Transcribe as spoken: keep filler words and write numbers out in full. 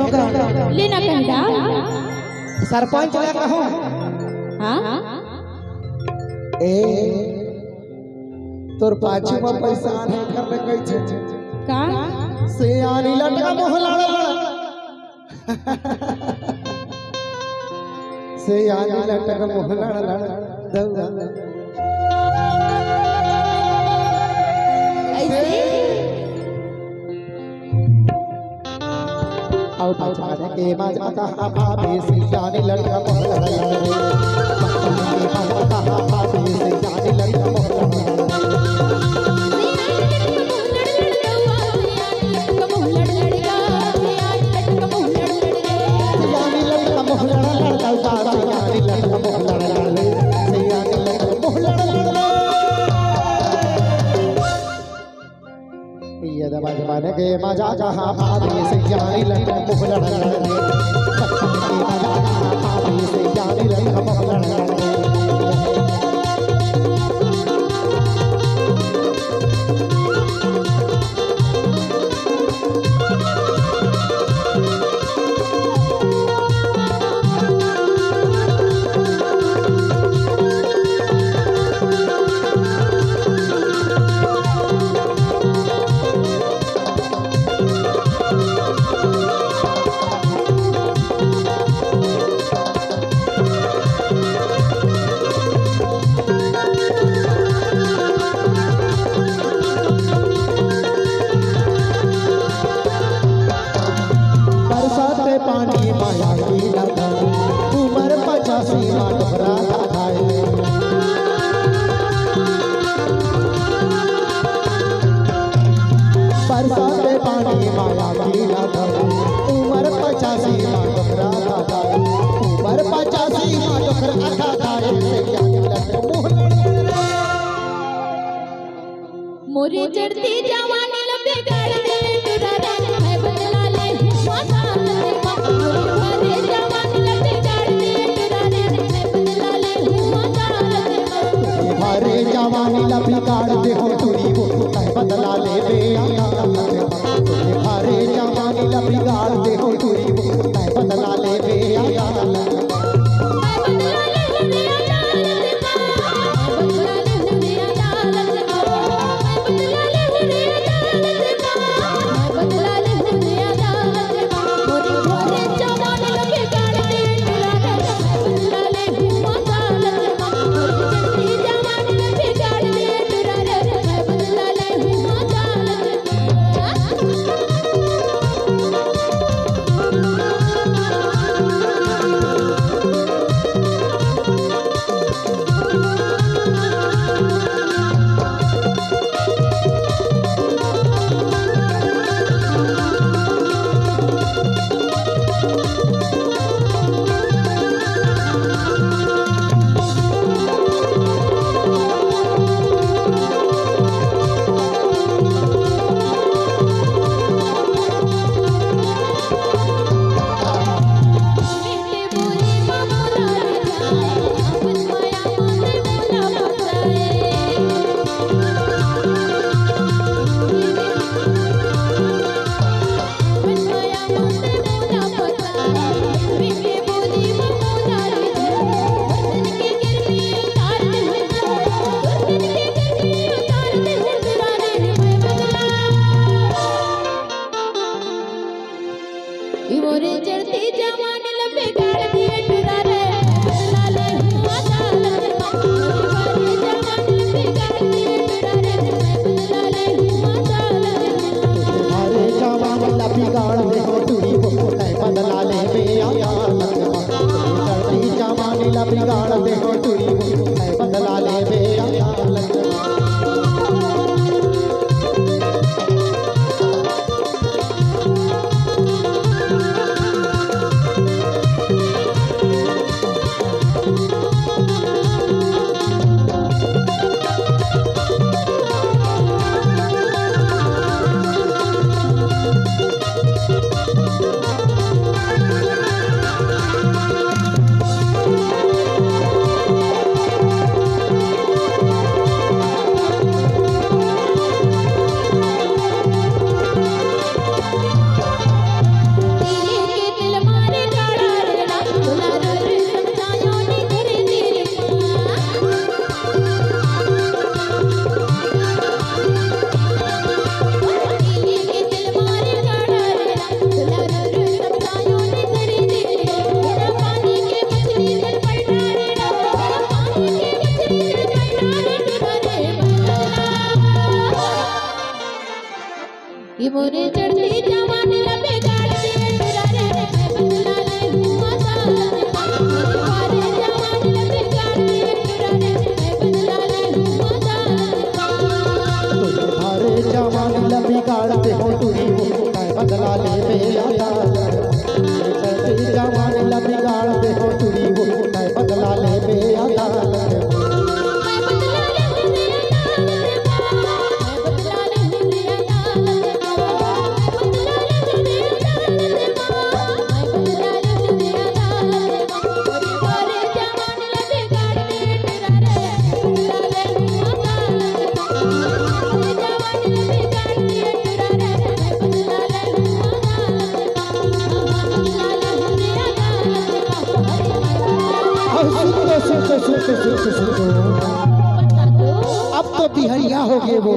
लेना कहीं दाम। सरपंच ला कहूं। हाँ। ए, तोर पाछू म पैसा आने कर ले कइसे? का? से आनी लटका मोह लड़ लड़। से आनी लटका मोह लड़ लड़। दौड़ा। ऐसे? अउ बचपन के मजा कहाँ भाभी, सैयानी लटका मोहरा रे। बचपन के मजा कहाँ भाभी, सैयानी लटका मोहरा रे। सैयानी लटका मोहरा रे, सैयानी लटका मोहरा रे। सैयानी लटका मोहरा रे, सैयानी लटका मोहरा रे। ये दबा जमाने के मजा कहाँ भाभी, सैयानी लटका मोहरा रे। बचपन के मजा कहाँ भाभी, सैयानी लटका मोहरा रे। बरसात के पानी माया की लगा, उमर पचासी मा डोकरा था खाए। बरसात के पानी माया की लगा, उमर पचासी मा डोकरा था खाए। उमर पचासी मा डोकरा था खाए। से क्या लग मुँह मोरे चढ़ती जवानी ला बिगाड़ दे टुरा रे, मैं बदला ले हूँ अदालत मा। मोरे जवानी ला बिगाड़ दे टुरा रे, मैं बदला ले हूँ अदालत मा। तोरे भारे जवानी ला बिगाड़ दे हो टुरी वो, मैं बदला लेबे अदालत मा। तोरे भारे जवानी ला बिगाड़ दे हो टुरी वो, मैं बदला लेबे अदालत मा। मोरे चढ़ती जवानी ला बिगाड़ दिए टुरा रे, बदला ले हूँ अदालत मा। मोरे जवानी ला बिगाड़ दिए टुरा रे, बदला ले हूँ अदालत मा। तोरे जवानी ला बिगाड़ दे हो टुरी वो, मैं बदला लेबे अदालत मा। तोरे चढ़ती जवानी ला बिगाड़ दे हो टुरी वो, मैं बदला लेबे अदालत मा। सुन तो, सुन तो, सुन तो, सुन तो, सुन तो। अब तो बिहनिया हो गे वो।